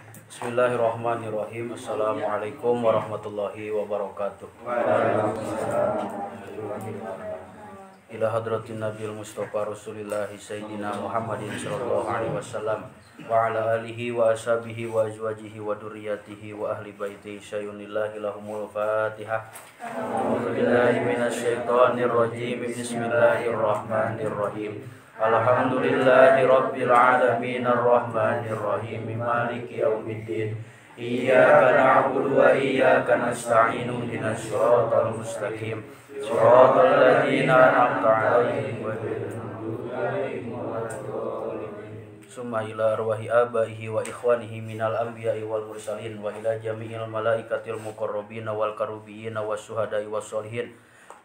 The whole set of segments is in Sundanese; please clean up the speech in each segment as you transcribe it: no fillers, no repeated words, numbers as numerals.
Bismillahirrahmanirrahim. Assalamualaikum warahmatullahi wabarakatuh. Ila hadratin Nabil Mustafa Rasulillah Sayyidina Muhammadin sallallahu alaihi wasallam wa ala alihi wa ashabihi wa azwajihi wa dzurriyyatihi wa ahli baitihi syayunillahi lahumul Fatihah. A'udzu billahi minasyaitonir rajim. Bismillahirrahmanirrahim. Alhamdulillahi rabbil alamin arrahmanir rahim maliki yaumiddin. Iyyaka na'budu wa iyyaka nasta'in ihdinas siratal mustaqim. Siratal ladzina an'amta 'alaihim ghairil maghdubi 'alaihim waladdallin. Summa ila arwahi abaihi wa ikhwanihi minal anbiya'i wal mursalin wa ila jami'il malaikatil muqarrabin wal karubiyyin was syuhada'i was sholihin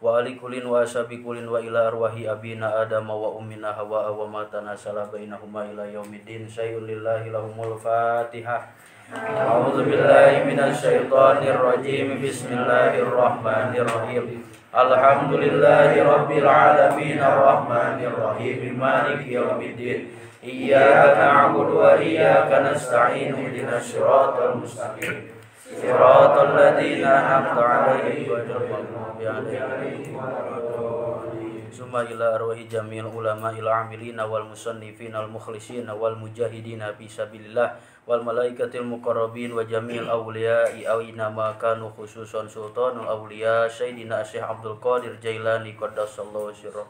wa ali kulin wa ashabi kulin wa ila arwahi abina Adam wa ummina Hawa wa ma tanasala bainahuma ila yaumiddin. Sayyun lillahi lahumul Fatihah. A'udzu billahi minasyaitonir rajim. Bismillahirrahmanirrahim. Alhamdulillahi rabbil alamin arrahmanir rahim maliki yaumiddin. Iyyaka na'budu wa iyyaka nasta'in ihdinas siratal mustaqim. Siratal ladzina an'amta 'alaihim ghairil maghdubi 'alaihim waladdallin. Summa ila arwahi jami'il ulama'il 'amilina wal musannifina al mukhlishina wal mujahidina fi sabilillah wal malaikatil muqarrabin wa jami'il awliya'i aina ma kanu khususan sultanul awliya Sayyidina Syekh Abdul Qadir Jailani qaddasallahu sirrah.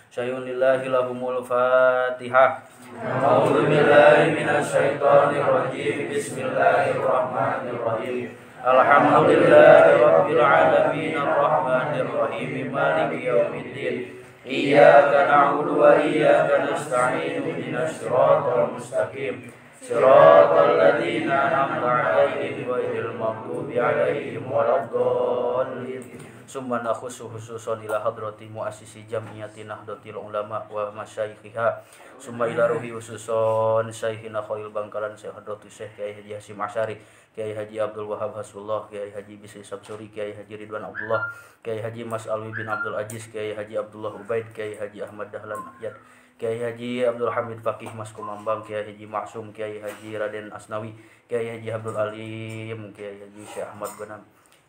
Sayyulillahi lahumul Fatihah. A'udzu billahi minasyaitonir rajim. Bismillahirrahmanirrahim. Alhamdulillahi rabbil alamin arrahmanir rahim maliki yaumiddin. Iyyaka na'budu wa iyyaka nasta'in ihdinas siratal mustaqim. Siratal ladzina an'amta 'alaihim ghairil maghdubi 'alaihim waladdallin. Summa nakhussu khususan ila hadrati muassisi jam'iyati Nahdlatul Ulama wa masyayikhiha. Summa ila ruhi khususan Syekhina Khalil Bangkalan Syekh Hadratus Syekh Kiai Haji Hasyim Asy'ari, Kiai Haji Abdul Wahab Hasbullah, Kiai Haji Bisri Samsuri, Kiai Haji Ridwan Abdullah, Kiai Haji Mas Alwi bin Abdul Aziz, Kiai Haji Abdullah Ubaid, Kiai Haji Ahmad Dahlan Ahyad, Kiai Haji Abdul Hamid Faqih Mas Kumambang, Kiai Haji Maksum, Kiai Haji Raden Asnawi, Kiai Haji Abdul Alim, Kiai Haji Syekh Ahmad Banam,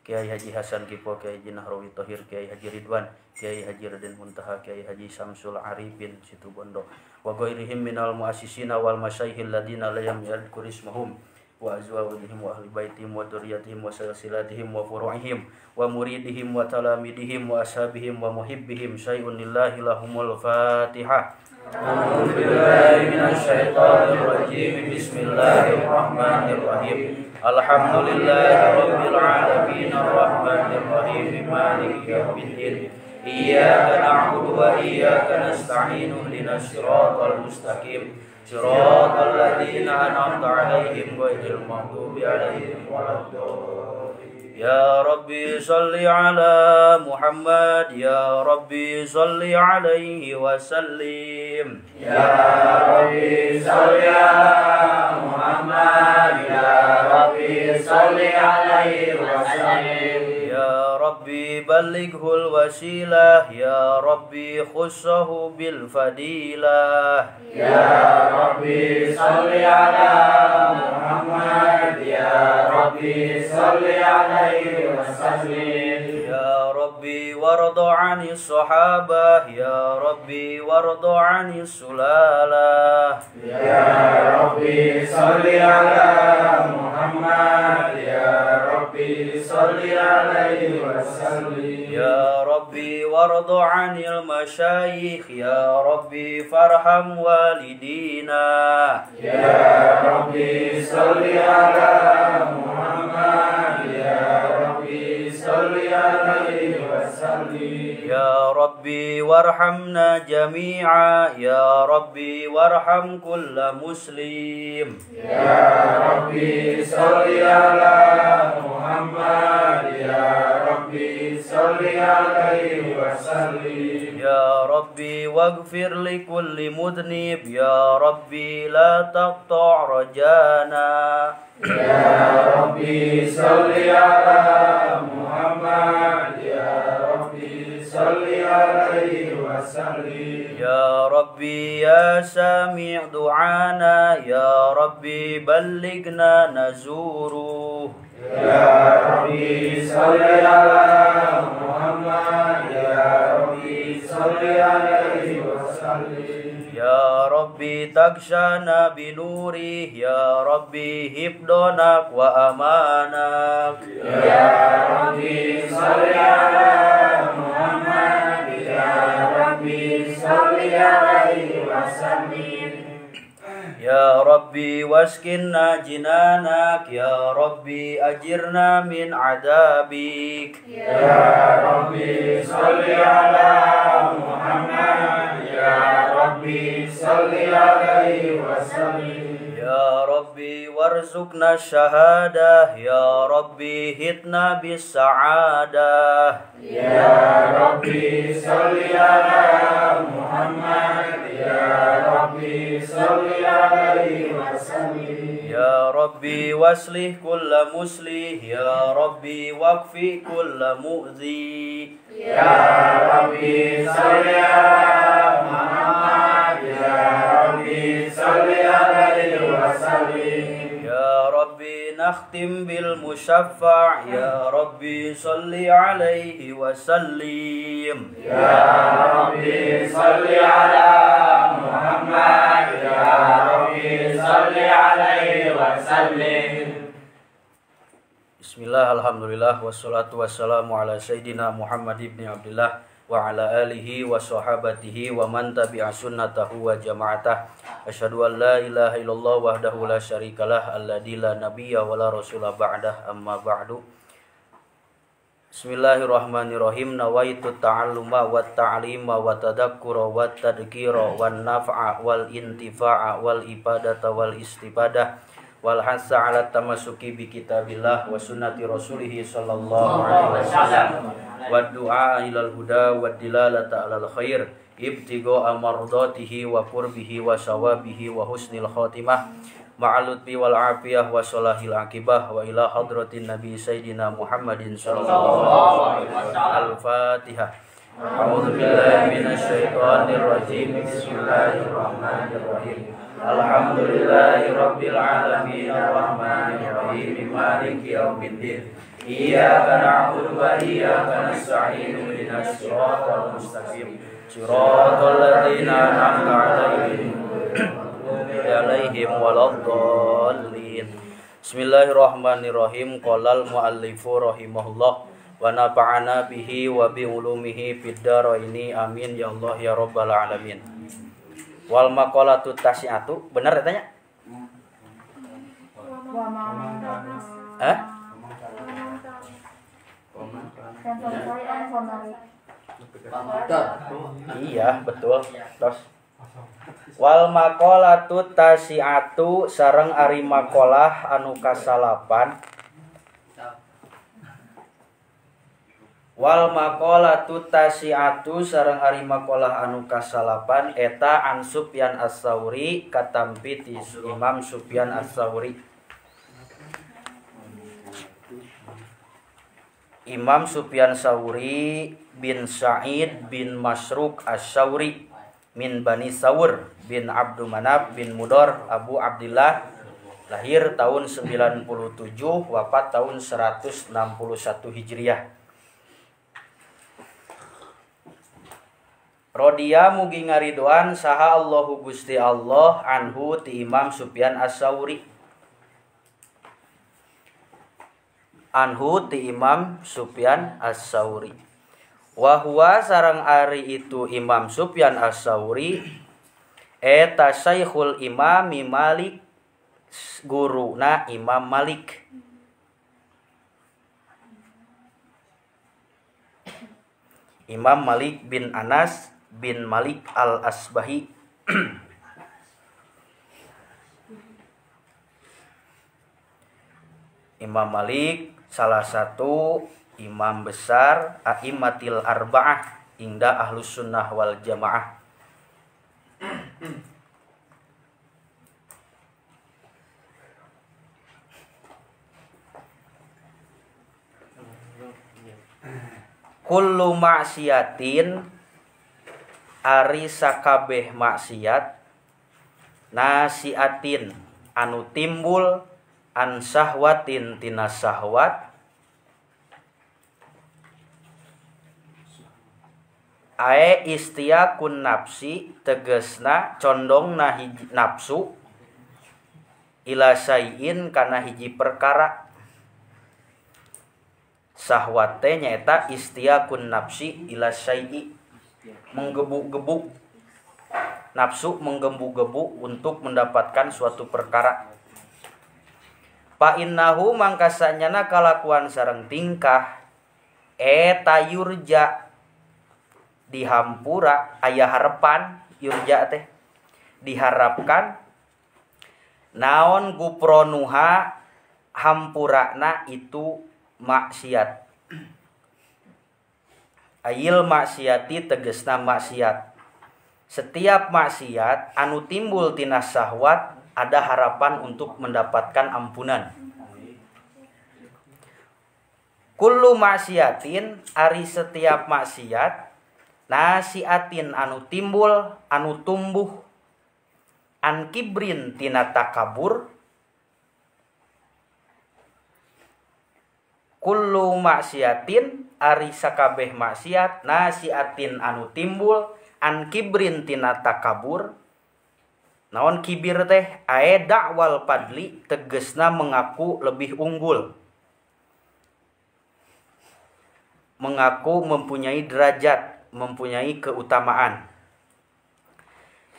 Kiai Haji Hasan Kipo, Kiai Haji Nahrawi Tohir, Kiai Haji Ridwan, Kiai Haji Raden Muntaha, Kiai Haji Samsul Arifin Situbondo, wa ghairihim minal muassisina wal masyayikhil ladina la yadhkur ismahum wa azwajihim wa ahli baitihim wa dzurriyyatihim wa silsilatihim wa furu'ihim wa muridihim wa talamidihim wa ashabihim wa muhibbihim. Syai'un lillahi lahumul Fatihah. A'udzu billahi minasyaitonir rajim. Bismillahirrahmanirrahim. Alhamdulillahi rabbil alamin arrahmanir rahim maliki yaumiddin. Iyyaka na'budu wa iyyaka nasta'in ihdinas siratal mustaqim. Siratal ladzina an'amta 'alaihim ghairil maghdubi 'alaihim waladdallin. Ya Rabbi shalli ala Muhammad, ya Rabbi shalli alaihi wa sallim. Ya Rabbi shalli ala Muhammad, ya Rabbi shalli alaihi wa sallim. Ya Rabbi ballighul wasilah, ya Rabbi khussahu bil fadilah. Ya Rabbi shalli ala Muhammad, ya Rabbi shalli alaihi wa sallim. Ya Rabbi warda 'anis sahabah, ya Rabbi warda 'anis sulalah. Ya Rabbi shalli ala Muhammad, ya Rabbi shalli alaihi wa sallim. Ya Rabbi warda 'anil masyayikh, ya Rabbi farham walidina. Ya Rabbi shalli ala Muhammad, ya Rabbi shalli alaihi wa sallim. Ya Rabbi warhamna jami'a, ya Rabbi warham kulla muslim. Ya Rabbi shalli ala Muhammad, ya Rabbi shalli alaihi wa sallim. Ya Rabbi waghfir li kulli mudhnib, ya Rabbi la taqta' rajana. Ya Rabbi shalli ala Muhammad, ya Rabbi shalli alaihi wa sallim. Ya Rabbi Ya sami' du'ana ya Rabbi ballighna nazuruh. Ya Rabbi sholli ala Muhammad ya Rabbi sholli alaihi wasallim. Ya Rabbi takshana binurih ya Rabbi hifdonak wa amanak. Ya Rabbi sholli ala Muhammad ya Rabbi sholli alaihi wasallim. Ya Rabbi waskinna jinanak ya Rabbi ajirna min adabik. Ya Rabbi sholli ala Muhammad ya Rabbi sholli alaihi wasallim. Ya Rabbi warzuqna syahadah ya Rabbi hitna bis sa'adah. Ya Rabbi sholli ala Muhammad ya Rabbi sholli alaihi wasallim. Ya Rabbi waslih kulla muslih ya Rabbi waqfi kulla mu'zi. Ya Rabbi sholli ala Muhammad ya Rabbi sholli alaihi wasallim. Ya Rabbi nakhtim bil musyaffa' ya Rabbi sholli alaihi wasallim. Ya Rabbi sholli ala Muhammad ya Rabbi sholli alaihi wasallim. Bismillah, alhamdulillah, wassalatu wassalamu ala sayyidina Muhammad ibn Abdullah wa ala alihi wa sahabatihi wa man tabi'a sunnatahu wa jama'atah. Asyhadu an la ilaha illallah wahdahu la syarikalah alladzi la nabiyya wa la rasula ba'dah, amma ba'du. Bismillahirrahmanirrahim. Nawaitu ta'alluma wa ta'lima wa tadakkura wa tadkira wa naf'a wal intifa'a wal ibadata wal istifadah wal hasa ala tamasuki bi kitabillah wa sunnati rasulih sallallahu alaihi wasallam wa du'a ilal huda wa dilalata alal khair ibtigha amardatihi wa qurbihi wa sawabihi wa husnil khatimah ma'al lutfi wal afiyah wa salahil akibah wa ila hadratin nabi sayyidina Muhammadin sallallahu alaihi wasallam. Al-Fatihah. A'udzu billahi minasyaitonir rajim. Bismillahirrahmanirrahim. Alhamdulillahi rabbil alamin arrahmanir rahim maliki yaumiddin. Iyyaka na'budu wa iyyaka nasta'in ihdinas siratal mustaqim siratal ladzina an'amta 'alaihim waladdallin. Bismillahirrahmanirrahim. Qalal muallifu rahimahullah wa nafa'ana bihi wa bi ulumihi fid dharaini amin ya Allah ya rabbal alamin. Wal maqalatu tasi'atu, bener ya tanya? Hah? Iya, betul. Terus wal maqalatu tasi'atu sareng ari maqalah anu kasalapan. Wal maqalatu tasi'atu sareng ari maqalah anu kasalapan eta an Sufyan Ats-Tsauri katampi ti Imam Sufyan Ats-Tsauri. Imam Sufyan Tsauri bin Sa'id bin Masruq Ats-Tsauri min Bani Saur bin Abdu Manaf bin Mudor Abu Abdillah, lahir tahun 97 wafat tahun 161 Hijriah. Rodia mugi ngaridoan saha Allahu Gusti Allah anhu ti Imam Sufyan Ats-Tsauri. Anhu ti Imam Sufyan Ats-Tsauri. Wa huwa sareng ari itu Imam Sufyan Ats-Tsauri eta Syekhul Imami Malik, guruna Imam Malik. Imam Malik bin Anas bin Malik Al-Asbahi. Imam Malik salah satu imam besar a'immatil arba'ah inda ahlus sunnah wal jamaah. Kullu maksiatin ari sakabeh maksiat, Nasiatin anu timbul an sahwatin tina sahwat ae istiyakun nafsi tegesna condongna hiji nafsu ila syai'in kana hiji perkara. Sahwat teh nyaeta istiyakun nafsi ila syai'i, menggebu-gebu, nafsu menggebu-gebu untuk mendapatkan suatu perkara. Fa innahu mangkasanyana kalakuan sareng tingkah eta yurja dihampura aya harepan, yurja teh diharapkan naon gupronuha hampurana itu maksiat. Ayil maksiati tegesna maksiat. Setiap maksiat anu timbul tina syahwat ada harapan untuk mendapatkan ampunan. Kullu maksiatin ari setiap maksiat nasiatin anu timbul anu tumbuh an kibrin tina takabur. Kullu maksiatin ari sakabeh maksiat nasiatin anu timbul an kibrin tina takabur. Naon kibir teh? Ae da'wal padli tegesna mengaku lebih unggul, mengaku mempunyai derajat, mempunyai keutamaan.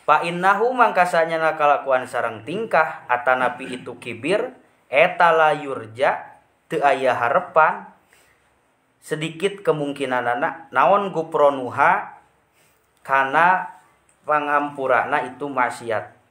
Fa innahu mangkasanya kalakuan sareng tingkah atanapi itu kibir eta la yurja teu aya harepan sedikit kemungkinanana naon gupronuha kana pangampurana itu maksiat.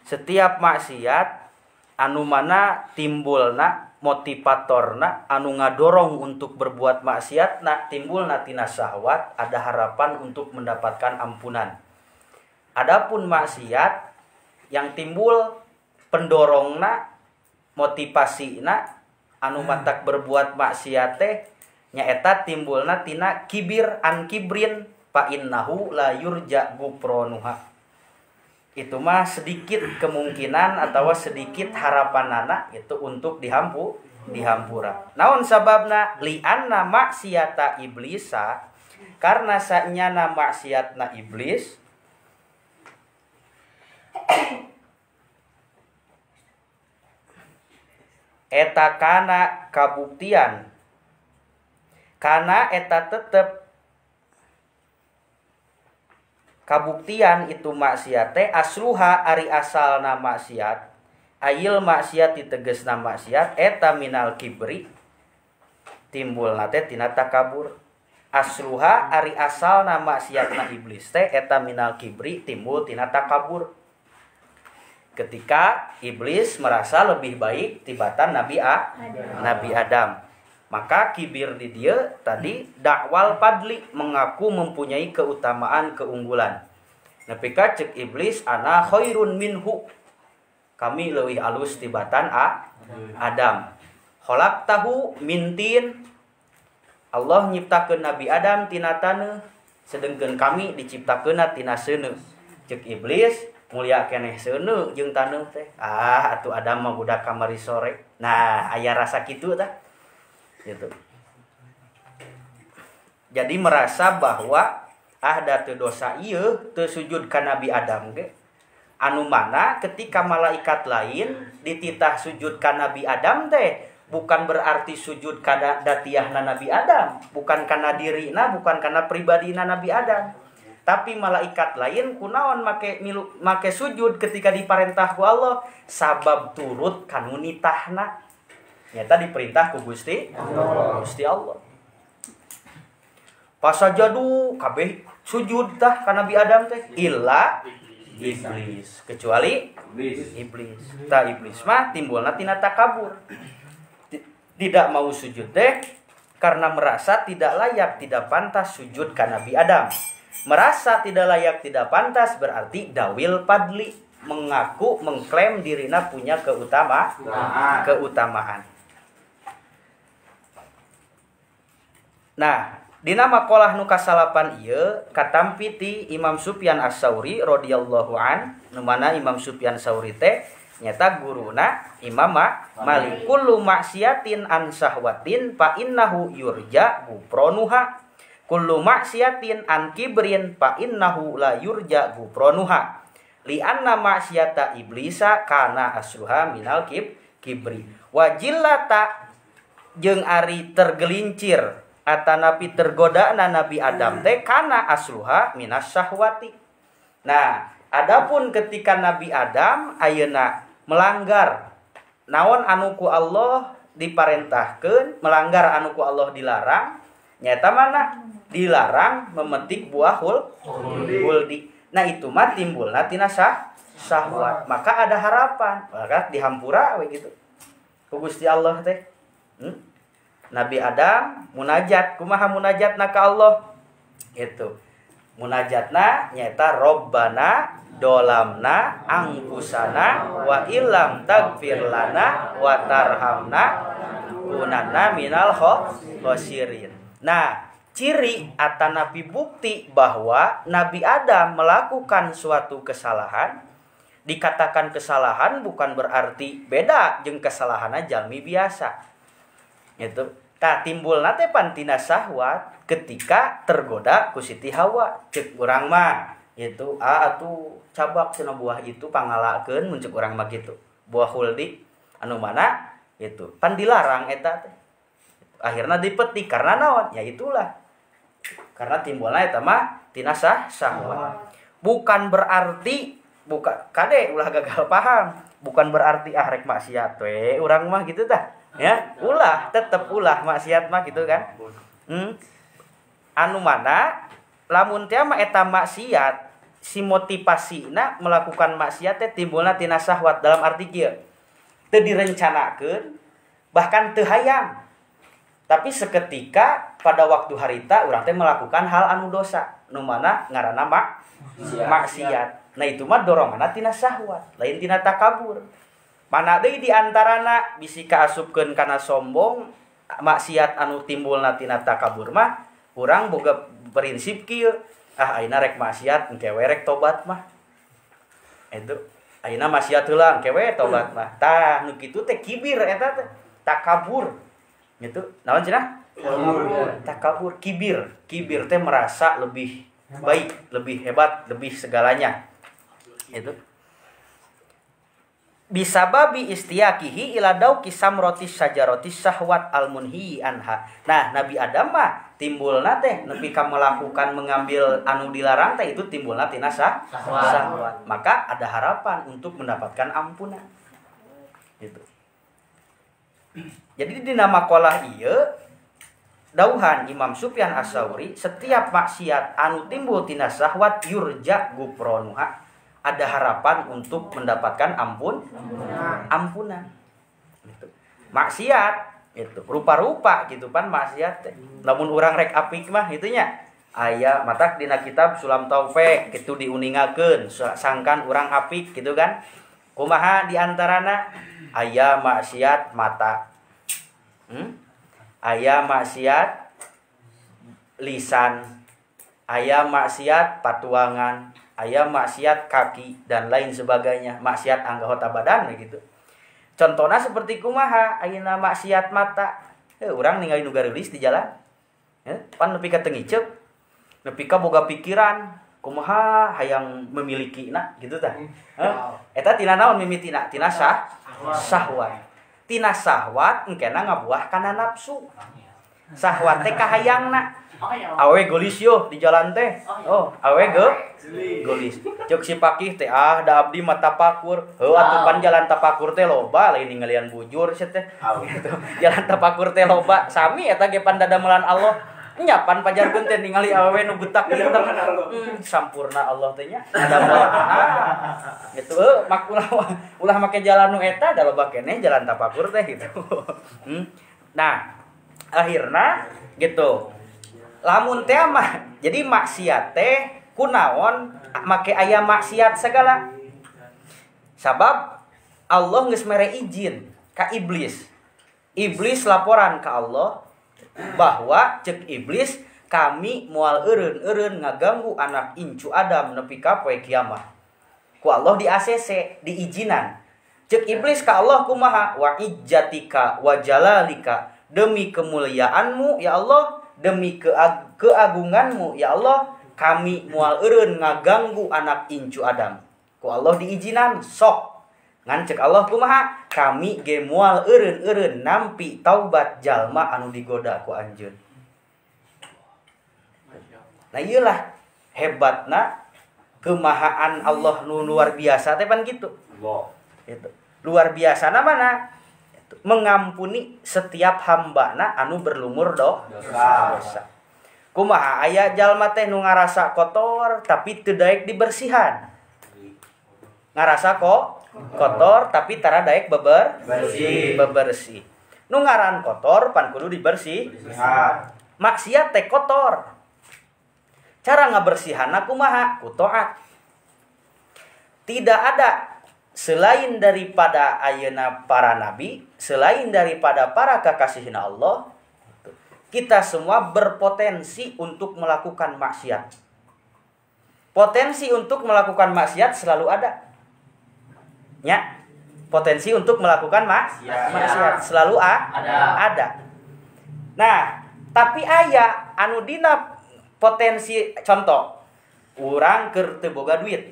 Setiap maksiat anu mana timbulna motivatorna anu ngadorong untuk berbuat maksiatna timbulna tina syahwat ada harapan untuk mendapatkan ampunan. Adapun maksiat yang timbul pendorongna motivasina anu matak berbuat maksiat teh nyaeta timbulna tina kibir an kibrin fa innahu la yurja gupronuha. Itu mah sedikit kemungkinan atau sedikit harapanana itu untuk dihampura. Naon sababna? Li anna maksiata iblisa, karena sanyana maksiatna iblis eta kana kabuktian, kana eta tetep kabuktian itu maksiat teh asluha ari asalna maksiat ayil maksiat ditegesna maksiat eta minal kibri timbulna teh tina takabur. Asluha ari asalna maksiatna iblis teh eta minal kibri timbul tina takabur. Ketika iblis merasa lebih baik tibatan Nabi Adam. Maka kibir di dia tadi dakwal padli mengaku mempunyai keutamaan keunggulan. Nepi ka cek iblis ana khairun minhu, kami leuwih alus tibatan Adam. Khalaqtahu min tin, Allah nyiptakeun Nabi Adam tina taneuh, sedengkeun kami diciptakeunna tina seuneu. Cek iblis mulia keneh seuneu jeung taneuh teh. Ah atuh Adam mah budak kamari sore. Nah aya rasa kitu tah. Gitu. Jadi merasa bahwa ah da teu dosa ieu teu sujud ka Nabi Adam ge. Anu mana ketika malaikat lain dititah sujud ka Nabi Adam teh bukan berarti sujud kana datiahna Nabi Adam, bukan kana dirina, bukan kana pribadina Nabi Adam. Tapi malaikat lain kunaon make sujud ketika diparentah ku Allah sabab turut kanu nitahna. Nyata diperintah ku Gusti Allah. Gusti Allah. Pasajadu kabeh sujud tah ka Nabi Adam teh illa iblis, kecuali iblis. Tah iblis mah timbulna tina takabur. Tidak mau sujud teh karena merasa tidak layak, tidak pantas sujud ka Nabi Adam. Merasa tidak layak, tidak pantas berarti dawil padli, mengaku, mengklaim dirina punya keutamaan. Nah, Dina maqalah nu kasalapan ieu katampi ti Imam Sufyan Ats-Tsauri radhiyallahu an, nu mana Imam Sufyan Tsauri teh nyata guruna Imam Malik. Kullu maksiatin an sahwatin fa innahu yurja gufronuha. Kullu maksiatin an kibrin fa innahu la yurja gufronuha. Li anna maksiata iblisa kana asluha minal kibri. Wajillata jeung ari tergelincir atanapi tergodana Nabi Adam teh kana asluha minas syahwati. Nah, adapun ketika Nabi Adam ayeuna melanggar naon anu ku Allah diparentahkeun, melanggar anu ku Allah dilarang, nyata mana? Dilarang memetik buah huldi. Nah, itu mah timbulna tina syahwat. Maka ada harapan, maka dihampura we gitu. Ku Gusti Allah teh. Nabi Adam munajat, kumaha munajatna ka Allah? Gitu. Munajatna nyaeta Robbana dolamna angkusana wa illam tagfir lana wa tarhamna kunanna minal khosirin. Nah, ciri atanapi bukti bahwa Nabi Adam melakukan suatu kesalahan, dikatakan kesalahan bukan berarti beda jeung kesalahanna jalmi biasa. Gitu. Tah timbulna teh pan tina syahwat ketika tergoda ku Siti Hawa. Cek urang mah gitu, atuh cabak cenah buah itu pangalakeun mun cek urang mah gitu. Buah huldi anu mana gitu. Pan dilarang eta teh. Akhirna dipetik karena naon? Ya itulah. Karena timbulna eta mah tina syahwat. Bukan berarti bukan kade ulah gagal paham. Bukan berarti ah rek maksiat we urang mah gitu tah. Ya, ulah tetep ulah maksiat mah gitu kan. Anu mana lamun teh mah eta maksiat si motivasina melakukan maksiat teh timbulna tina syahwat dalam arti kieu. Teu direncanakeun bahkan teu hayang. Tapi seketika pada waktu harita urang teh melakukan hal anu dosa, nu mana ngaranna maksiat. Nah itu mah doronganna tina syahwat, lain tina takabur. Mana deui di antarana bisi kaasupkeun kana sombong, maksiat anu timbulna tina takabur mah urang boga prinsip kieu, ah ayeuna rek maksiat engke we rek tobat mah. Itu ayeuna maksiat heula engke we tobat mah. Tah nu kitu teh kibir eta teh, takabur. Gitu. Naon cenah? Takabur, kibir. Kibir teh merasa lebih baik, lebih hebat, lebih segalanya. Itu. Bisababi istiyakihi ila dauki samroti sajaroti syahwat almunhi anha. Nah, Nabi Adam mah timbulna teh nepi ka melakukan mengambil anu dilarang teh itu timbulna tina syahwat. Maka ada harapan untuk mendapatkan ampunan. Gitu. Jadi dina maqalah ieu dauhan Imam Sufyan Ats-Tsauri, setiap maksiat anu timbul tina syahwat yurja gufronuha, ada harapan untuk mendapatkan ampunan. Gitu. Maksiat itu rupa-rupa gitu pan maksiat teh. Lamun urang rek apik mah kitu nya. Aya matak dina kitab Sulam Taufik kitu diuningakeun sangkan urang apik gitu kan. Kumaha di antarana aya maksiat mata. Aya maksiat lisan, aya maksiat patuangan, aya maksiat kaki dan lain sebagainya, maksiat anggota badan gitu. Contohnya seperti kumaha ayeuna maksiat mata. Urang ningali nu gareulis di jalan. Pan nepi ka teu ngiceup, nepi ka boga pikiran kumaha hayang memiliki na gitu tah. Eta tina naon mimitina? Tina syahwat. Tina syahwat engkena ngabuah kana nafsu. Syahwat teh kahayangna. Awe gelis yo di jalan teh. Oh, awe gelis. Ceuk si pakih teh ah da abdi mah tapakur. Heuh atuh pan jalan tapakur teh loba lain ningalian bujur sia teh. Gitu. Jalan tapakur teh loba sami eta ge pan dadamelan Allah. Nya pan pajarkeun teh ningali awewe nu betak ginteng. Sampurna Allah teh nya. Dadamelan. Gitu heuh mak ulah make jalan nu eta da loba keneh jalan tapakur teh gitu. Nah, akhirna gitu. Lamun teh mah jadi maksiat teh kunaon make aya maksiat segala. Sabab Allah geus mere izin ka iblis. Iblis laporan ka Allah bahwa cek iblis Kami moal eureun-eureun ngaganggu anak incu Adam nepi ka poe kiamat. Ku Allah di ACC, diizinan. Cek iblis ka Allah kumaha? Wa ijjatika wa jalalika, demi kemuliaanmu ya Allah, demi keagunganmu ya Allah, kami moal eureun ngaganggu anak incu Adam. Ku Allah diizinan, sok. Ngan cek Allah kumaha? Kami ge moal eureun-eureun nampi taubat jalma anu digoda ku anjeun. Nah iyalah hebatna kemahaan Allah nu luar biasa teh pan gitu. Itu. Luar biasa na mana? Mengampuni setiap hambana anu berlumur dosa. Kumaha aya jalma teh nu ngarasa kotor tapi teu daek dibersihan. Ngarasa kok kotor tapi tara daek bebersih. Nu ngaran kotor pan kudu dibersih. Maksiat teh kotor. Cara ngabersihanna kumaha? Ku taat. Tidak ada selain daripada ayeuna para nabi, selain daripada para kakasihna Allah, kita semua berpotensi untuk melakukan maksiat. Potensi untuk melakukan maksiat selalu ada. Ya, potensi untuk melakukan maksiat selalu ada. Nah, tapi aya anu dina potensi, contoh, urang keur teu boga duit.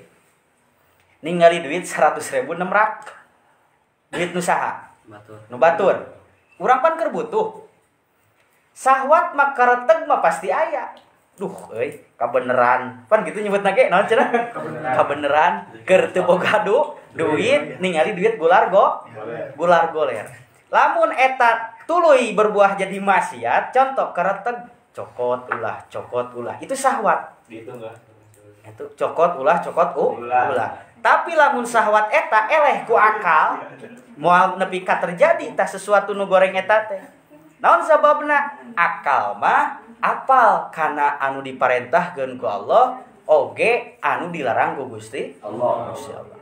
Ningali duit 100.000 nemrak. Duit nu saha? Nu batur. Urang pan keur butuh. Sahwat mah kareteg mah pasti aya. Duh euy, kabeneran. Pan gitu nyebutna ge naon cenah? Kabeneran keur teu boga duit, ningali duit gular goler. Lamun eta tuluy berbuah jadi maksiat, contoh kareteg cokot ulah, itu sahwat. Dihitung enggak? Itu cokot ulah, cokot ulah. Tapi lamun sahwat eta eleh ku akal, moal nepi ka terjadi tah sesuatu nu goreng eta teh. Naon sababna? Akal mah apal kana anu diparentahkeun ku Allah, oge anu dilarang ku Gusti Allah. Allah.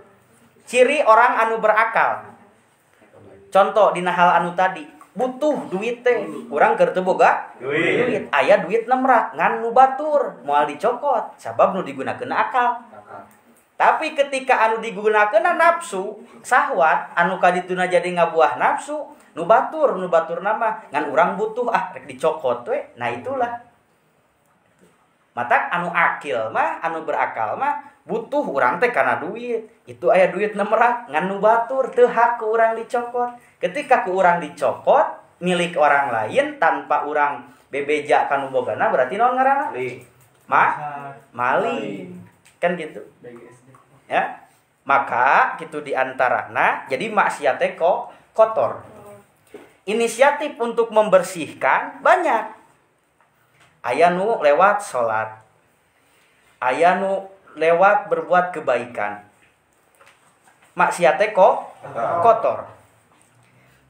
Ciri orang anu berakal. Contoh dina hal anu tadi, butuh duit teh, urang keur teu boga duit, aya duit nemrak ngan nu batur moal dicokot sabab nu digunakeun akal. Tapi ketika anu digunakeun nafsu, sahwat anu kadituna jadi ngabuah nafsu, nu batur nama ngan urang butuh ah rek dicokot we. Nah itulah. Matak anu akil mah, anu berakal mah butuh urang teh kana duit. Itu aya duit nemrak ngan nu batur teu hak ku urang dicokot. Ketika ku urang dicokot milik orang lain tanpa urang bebeja kanu bogana berarti naon ngaranna? Maling. Kan gitu. Ya. Maka gitu diantarana jadi maksiat teh kok kotor. Inisiatif untuk membersihkan banyak. Aya nu lewat salat. Aya nu lewat berbuat kebaikan. Maksiat teh kok kotor.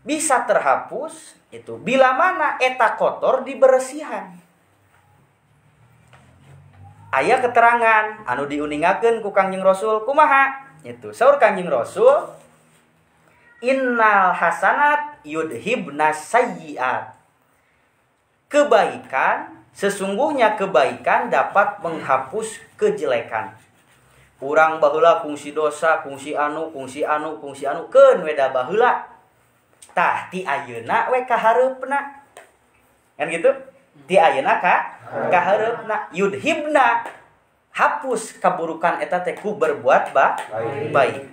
Bisa terhapus itu bila mana eta kotor dibersihan. Aya keterangan anu diuningakeun ku Kangjeng Rasul kumaha? Itu saur Kangjeng Rasul, innal hasanat yudhibna sayyiat. Kebaikan, sesungguhnya kebaikan dapat menghapus kejelekan. Urang baheula kungsi dosa, kungsi anu, kungsi anu, kungsi anu, keun we da baheula. Tah ti ayeuna we ka hareupna. Kan gitu? Ti ayeuna ka kahareupna, yudhibna, hapus keburukan eta teh ku berbuat baik.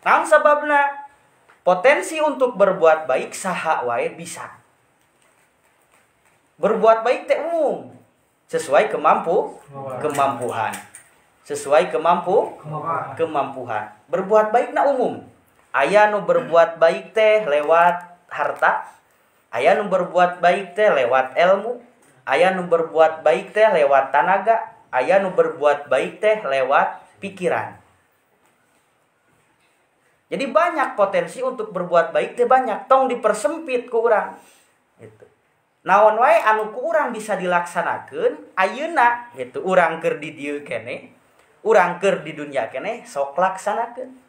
Naon sababna? Potensi untuk berbuat baik saha wae bisa. Berbuat baik teh umum, sesuai kemampuan. Sesuai kemampuan. Berbuat baik na umum. Aya nu berbuat baik teh lewat harta, aya nu berbuat baik teh lewat ilmu, aya nu berbuat baik teh lewat tanaga, aya nu berbuat baik teh lewat pikiran. Jadi banyak potensi untuk berbuat baik teh banyak, tong dipersempit ku urang. Gitu. Naon wae anu ku urang bisa dilaksanakeun ayeuna gitu, urang keur di dieu keneh, urang keur di dunia keneh sok laksanakeun.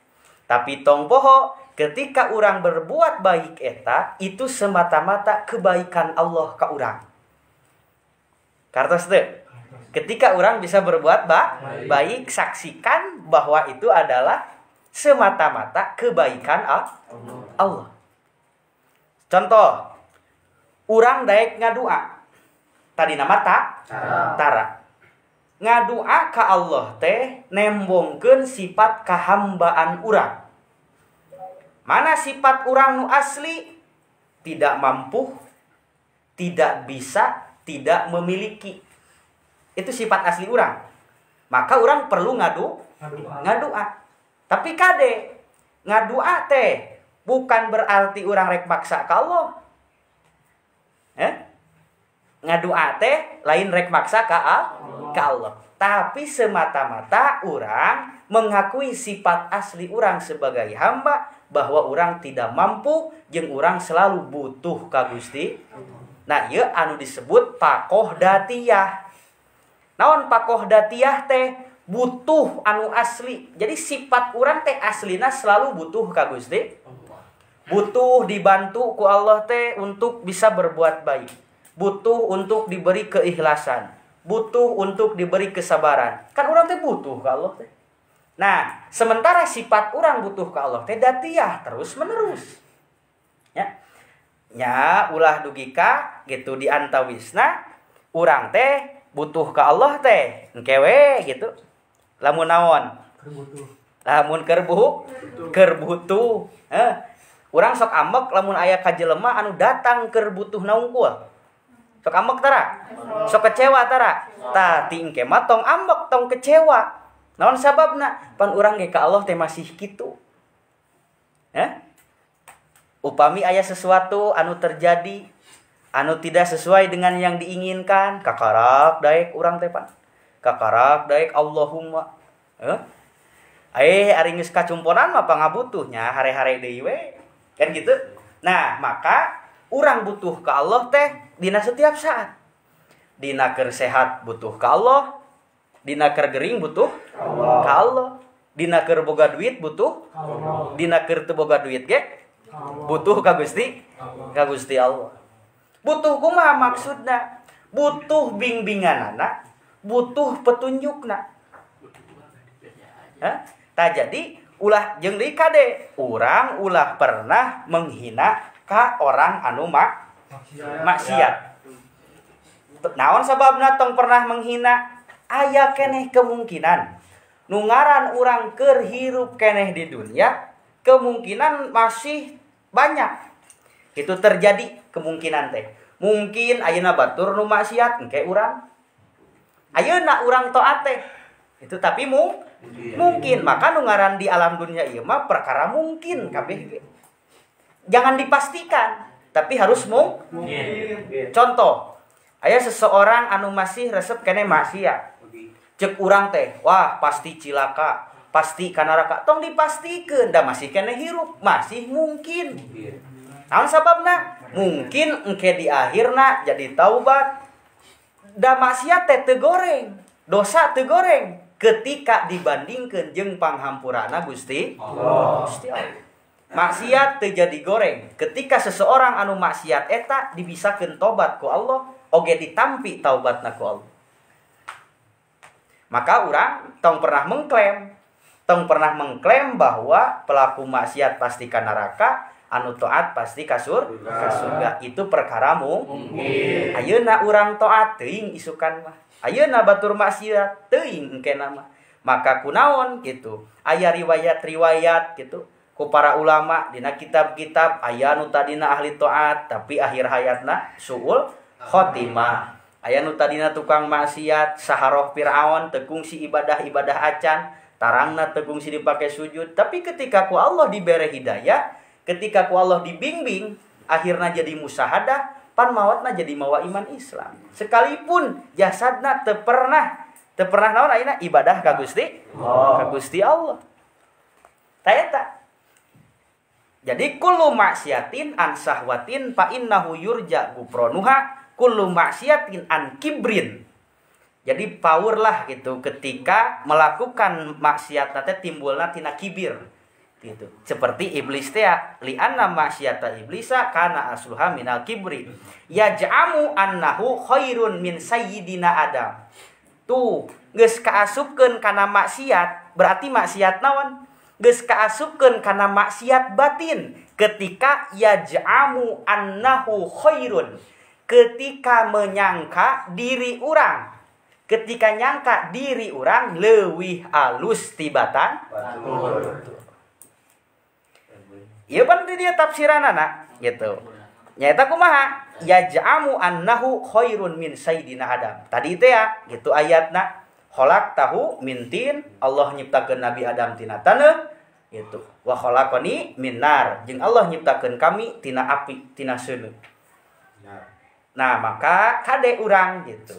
Tapi tong poho ketika urang berbuat baik eta itu semata-mata kebaikan Allah ka urang. Kartos teu? Ketika orang bisa berbuat baik, saksikan bahwa itu adalah semata-mata kebaikan Allah. Contoh, urang daek ngadua. Tadi nama tara. Ngadua ka Allah teh nembongkeun sifat kahambaan urang. Mana sifat urang nu asli? Tidak mampu, tidak bisa, tidak memiliki. Itu sifat asli urang. Maka urang perlu ngadua. Tapi kade ngadua teh bukan berarti urang rek maksa ka Allah. Ngadua teh lain rek maksa ka Allah. Tapi semata-mata urang mengakui sifat asli urang sebagai hamba bahwa urang tidak mampu jeung urang selalu butuh ka Gusti. Nah, ieu anu disebut pakoh datiyah. Naon pakoh datiyah teh? Butuh anu asli. Jadi sifat urang teh aslina selalu butuh ka Gusti. Butuh dibantu ku Allah teh untuk bisa berbuat baik. Butuh untuk diberi keikhlasan. Butuh untuk diberi kesabaran. Kan urang teh butuh ka Allah teh. Nah, sementara sifat urang butuh ka Allah teh datiyah terus menerus. Ya. Nya ulah dugika gitu di antawisna urang teh butuh ka Allah teh engke we gitu. Lamun naon? Lamun keur butuh. Heh. Urang sok ambek lamun aya ka jelema anu datang keur butuh naungkul. Sok ambek tara? Sok kecewa tara? Tah ti engke mah tong ambek, tong kecewa. Naon sababna? Pan urang ge ka Allah teh masih kitu. Heh? Upami aya sesuatu anu terjadi anu tidak sesuai dengan yang diinginkan, kakarak daek urang teh pan. Kakarak daek Allahumma. Ari geus kacumponan mah pangabutuhnya hare-hare deui we. Kan gitu. Nah, maka urang butuh ka Allah teh dina setiap saat. Dina keur sehat butuh ka Allah, dina keur gering butuh ka Allah, dina keur boga duit butuh Allah, dina keur teu boga duit ge butuh ka Gusti, ka Gusti Allah. Butuh kumaha maksudna? Butuh bimbinganana, butuh petunjukna. Hah? Tah jadi ulah jeung deui kade, urang ulah pernah menghina ka orang anu maksiat. Naon sababna tong pernah menghina? Aya keneh kemungkinan nu ngaran urang keur hirup keneh di dunia, kemungkinan masih banyak. Itu terjadi kemungkinan teh. Mungkin ayeuna batur nu maksiat engke urang. Ayeuna urang taat teh. Itu tapi mungkin. Maka nu ngaran di alam dunia ieu mah perkara mungkin kabeh. Jangan dipastikan, tapi harus mungkin. Contoh, aya seseorang anu masih resep keneh maksiat. Cek urang teh, wah pasti cilaka, pasti ka neraka. Tong dipastikeun, da masih keneh hirup, masih mungkin. Naon sababna? Mungkin engke di akhirna jadi taubat. Da maksiat teh teu goreng, dosa teu goreng ketika dibandingkeun jeung panghampurana Gusti Allah. Gusti Allah. Maksiat teu jadi goreng. Ketika seseorang anu maksiat eta dibisakeun tobat ku Allah, oge ditampi taubatna ku Allah. Maka urang tong pernah mengklaim bahwa pelaku maksiat pasti ka neraka, anu taat pasti ka surga. Itu perkara mungkin. Ayeuna urang taat teuing isukan mah. Ayeuna batur maksiat teuing engkena mah. Maka kunaon gitu. Aya riwayat-riwayat gitu ku para ulama dina kitab-kitab aya nu tadina ahli taat tapi akhir hayatna suul khotimah. Aya nu tadina tukang maksiat saharoh Firaun teu kungsi ibadah-ibadah acan, tarangna teu kungsi dipake sujud, tapi ketika ku Allah dibere hidayah, ketika ku Allah dibimbing, akhirna jadi musahadah, pan mawatna jadi mawa iman Islam. Sekalipun jasadna teu pernah naon ayeuna ibadah ka Gusti Allah. Ka Gusti Allah. Ta eta. Jadi kullu maksiatin an sahwatin fa innahu yurja gufronuha kullu maksiatin an kibrin. Jadi power lah gitu ketika melakukan maksiat teh timbulna tina kibir. Gitu. Seperti iblis teh li anna maksiata iblisa kana asluha minal kibri. Yaj'amu annahu khairun min sayyidina Adam. Tuh, geus kaasupkeun kana maksiat, berarti maksiat naon? Geus kaasupkeun kana maksiat batin ketika yaj'amu annahu khairun. Ketika menyangka diri urang, ketika nyangka diri urang leuwih alus tibatan batur. Ieu pan di dia tafsiranana gitu. Nyaeta kumaha? Yaj'amu annahu khairun min sayyidina Adam. Tadi teh ya, gitu ayatna. Khalaqtahu min tin, Allah nyiptakeun Nabi Adam tina taneuh gitu. Wa khalaqani min nar, jeung Allah nyiptakeun kami tina api, tina seuneu. Nah, maka kade urang gitu.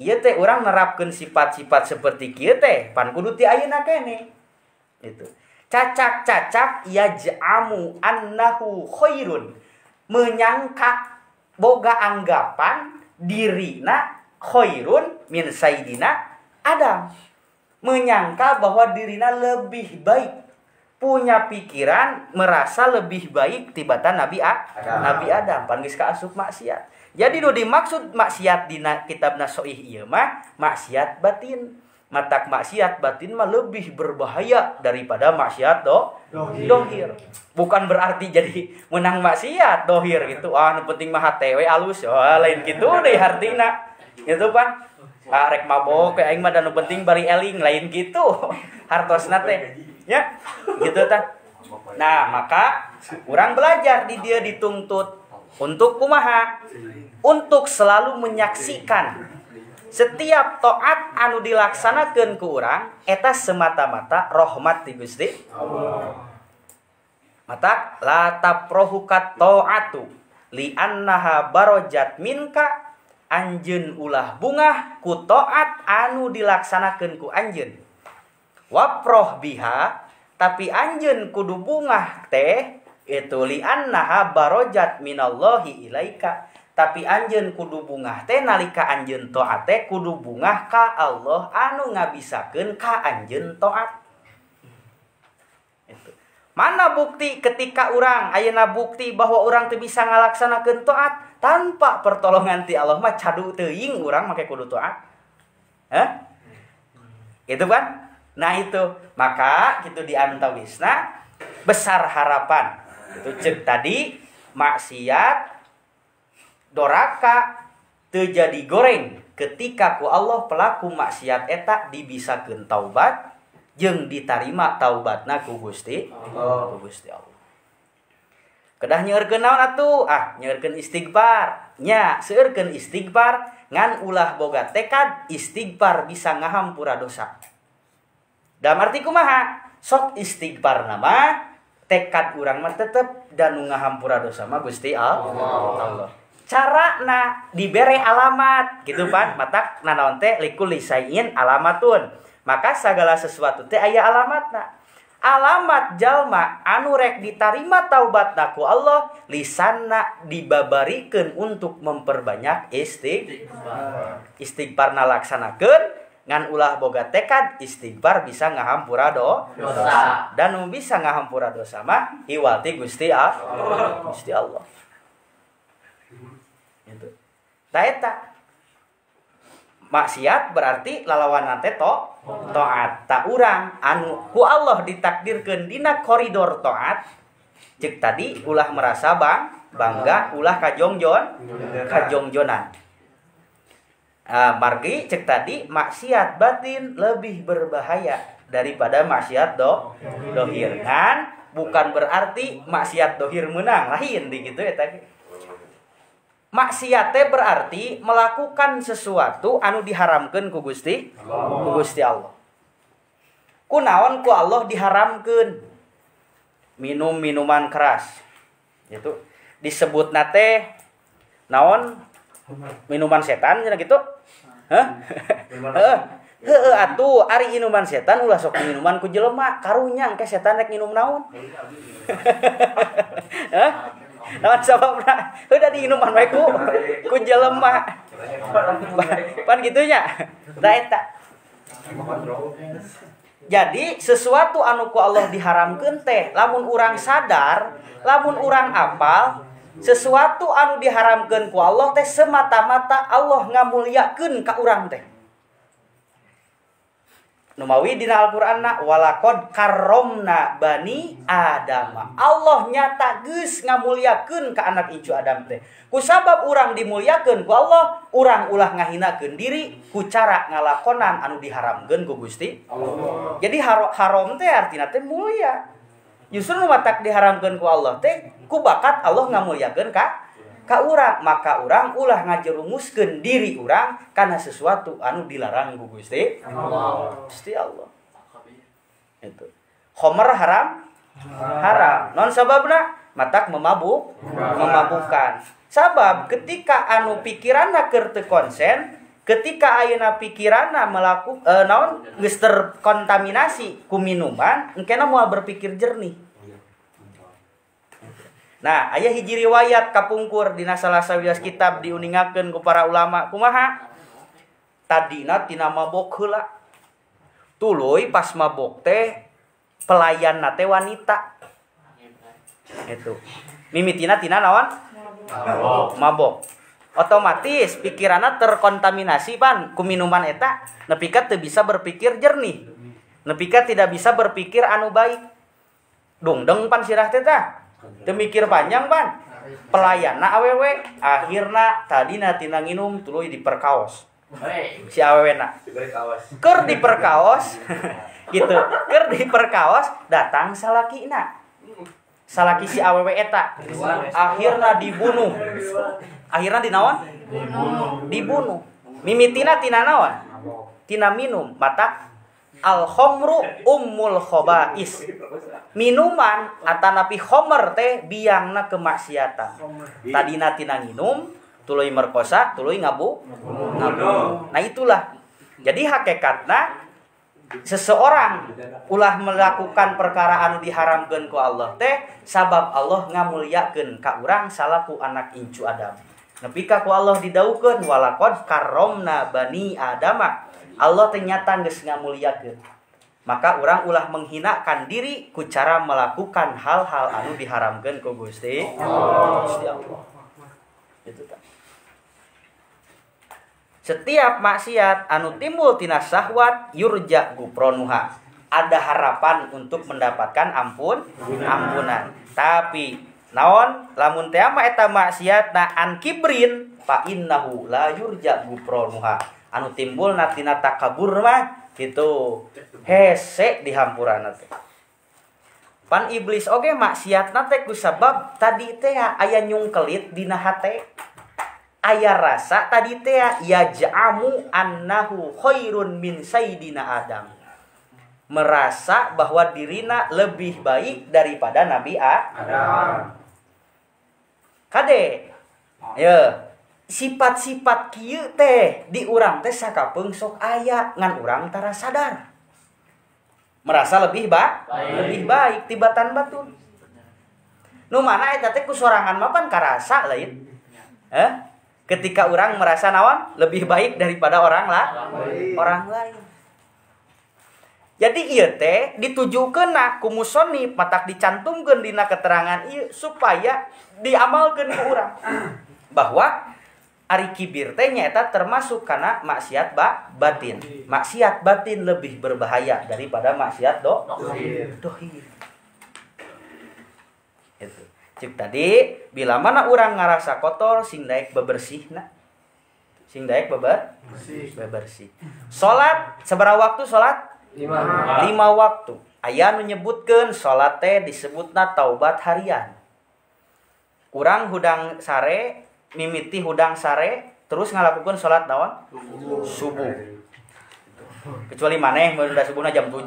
Ieu teh urang nerapkeun sifat-sifat seperti kieu teh pan kudu ti ayeuna keneh. Gitu. Cacak-cacak yaj'amu annahu khairun, menyangka boga anggapan dirina khairun min sayyidina Adam, menyangka bahwa dirina lebih baik, punya pikiran merasa lebih baik tibatan Nabi Adam. Nabi Adam pan geus kaasup maksiat. Jadi nu dimaksud maksiat dina kitab Nasoih ieu mah maksiat batin. Matak maksiat batin mah lebih berbahaya daripada maksiat dohir. Bukan berarti jadi menang maksiat dohir gitu. Ah, nu penting mah hate we alus. Oh, lain gitu deh hartina. Gitu pan. Ah, rek mabok we aing mah da nu penting bari eling, lain gitu. Hartosna teh. Ya, gitu tah. Nah, maka urang belajar di dia dituntut untuk kumaha? Untuk selalu menyaksikan setiap taat anu dilaksanakeun ku urang eta semata-mata rahmat ti Gusti Allah. Mata la taprohu kat taatu li annaha barojat minka, anjeun ulah bungah ku taat anu dilaksanakeun ku anjeun. Waproh biha, tapi anjeun kudu bungah teh itu li annaha barojat minallahi ilaika. Tapi anjeun kudu bungah teh nalika anjeun taat teh kudu bungah ka Allah anu ngabisakeun ka anjeun taat. Itu. Mana bukti ketika urang ayeuna bukti bahwa urang teu bisa ngalaksanakeun taat tanpa pertolongan ti Allah mah cadu teuing urang make kudu taat. Hah? Itu kan? Nah itu, maka gitu di antawisna besar harapan. Itu cek tadi maksiat doraka terjadi goreng ketika ku Allah pelaku maksiat eta dibisakeun taubat jeung ditarima taubatna ku Gusti Allah. Ku Gusti Allah. Kedah nyeurkeun naon atuh? Ah, nyeurkeun istighfar. Nya, seueurkeun istighfar ngan ulah boga tekad istighfar bisa ngahampura dosa. Dalam arti kumaha? Sok istighfar nama tekad urang mah tetep dan nu ngahampura dosa mah Gusti Allah. Carana dibere alamat gitu pan, matak nanaon teh likulli syai'in alamatun. Maka segala sesuatu teh aya alamatna. Alamat jalma anu rek ditarima taubatna ku Allah, lisanna dibabarikeun untuk memperbanyak istighfar. Istighfarna laksanakeun ngan ulah boga tekad istighfar bisa ngahampura dosa. Dan nu bisa ngahampura dosa mah hiwati Gusti Allah. Gusti Allah. Gitu. Tah eta maksiat berarti lalawanan teh taat. Ta urang anu ku Allah ditakdirkeun dina koridor taat. Cek tadi ulah merasa bangga, ulah kajongjonan. Margi cek tadi maksiat batin lebih berbahaya daripada maksiat dohir. Kan bukan berarti maksiat dohir menang, lain di gitu ya tadi. Maksiat teh berarti melakukan sesuatu anu diharamkeun ku Gusti Allah. Ku Gusti Allah. Kunaon ku Allah diharamkeun? Minum minuman keras. Itu disebutna teh naon? Minuman setan cenah gitu. Hah? Heuh atuh ari minuman setan ulah sok minuman ku jelema, karunya engke setan rek minum naon? Hah? Naon sababna? Udah diinuman wae ku jelema. Pan kitu nya. Tah eta. Jadi sesuatu anu ku Allah diharamkeun teh lamun urang sadar, lamun urang apal, sesuatu anu diharamkeun ku Allah teh semata-mata Allah ngamuliakeun ka urang teh. Numawi dina Al-Qur'anna walaqad karramna bani Adama. Allah nyata geus ngamuliakeun ka anak incu Adam teh. Ku sabab urang dimuliakeun ku Allah, urang ulah ngahinakeun diri ku cara ngalakonan anu diharamkeun ku Gusti Allah. Jadi haram teh artina teh mulia. Justru nu matak diharamkeun ku Allah teh ku bakat Allah ngamuliakeun ka urang, maka urang ulah ngajerumuskeun diri urang kana sesuatu anu dilarang ku Gusti Allah. Gusti Allah. Itu. Khomer haram? Haram. Non sababna matak memabukkan. Sabab ketika anu pikiranna keur teu konsen, ketika ayeuna pikiranna melakukan naon geus terkontaminasi ku minuman, engkena moal berpikir jernih. Nah, aya hiji riwayat kapungkur dina salah sawios kitab diuningakeun ku para ulama kumaha? Tadina tina mabok heula. Tuluy pas mabok teh pelayanna teh wanita. Itu. Mimitina tina naon? Mabok. Otomatis pikiranna terkontaminasi pan ku minuman eta, nepi ka teu bisa berpikir jernih. Nepi ka tidak bisa berpikir anu baik. Dungdeng pan sirah teh tah. Teu mikir panjang pan. Pelayanna awewe akhirna tadina tina nginum tuluy diperkaos. Si awewena. Keur diperkaos gitu. Keur diperkaos datang salakina. Salaki si awewe eta akhirna dibunuh. Akhirna dinaon? Dibunuh. Mimitina tina naon? Tina minum. Matak al khomru ummul khobais. Minuman atanapi khomer teh biangna kemaksiatan. Tadina tina nginum, tuluy merkosa, tuluy ngabu. Nah itulah. Jadi hakikatna seseorang ulah melakukan perkara anu diharamkeun ku Allah teh sabab Allah ngamuliakeun ka urang salaku anak incu Adam. Nepi ka ku Allah didaukeun walaqad karramna bani Adama. Allah ternyata geus ngamuliakeun. Maka urang ulah menghinakan diri ku cara melakukan hal-hal anu diharamkeun ku Gusti Allah. Gusti Allah. Itu tah. Setiap maksiat anu timbul tina syahwat yurja gupronuha. Ada harapan untuk mendapatkan ampunan. Tapi naon lamun teh mah eta maksiatna an kibrin fa innahu la yurja gupronuha. Anu timbul tina takabur mah gitu hese dihampurana teh. Pan iblis oge maksiatna teh ku sabab tadi teh aya nyungkelit dina hate. Aya rasa tadi teh yaj'amu annahu khairun min sayyidina Adam. Merasa bahwa dirina lebih baik daripada Nabi Adam. Kade. Ya, sifat-sifat kieu teh di urang teh sakapeung sok aya ngan urang tara sadar. Merasa lebih lebih baik tibatan batur. Nu mana eta teh ku sorangan mah pan karasa lain. Ketika orang merasa naon lebih baik daripada orang orang lain. Jadi ieu teh ditujukeun ku musonif matak dicantumkeun dina keterangan ieu supaya diamalkeun ku urang. Bahwa ari kibir teh nyaeta termasuk kana maksiat batin. Maksiat batin lebih berbahaya daripada maksiat dohir. Itu. Cik tadi bila mana urang ngarasa kotor sing daek bebersihna. Sing daek bebersih. Salat sabaraha waktu salat? 5 waktu. Aya nu nyebutkeun salat teh disebutna taubat harian. Urang hudang sare mimiti hudang sare terus ngalakukeun salat naon? Subuh. Kecuali maneh mun udah subuhna jam 7.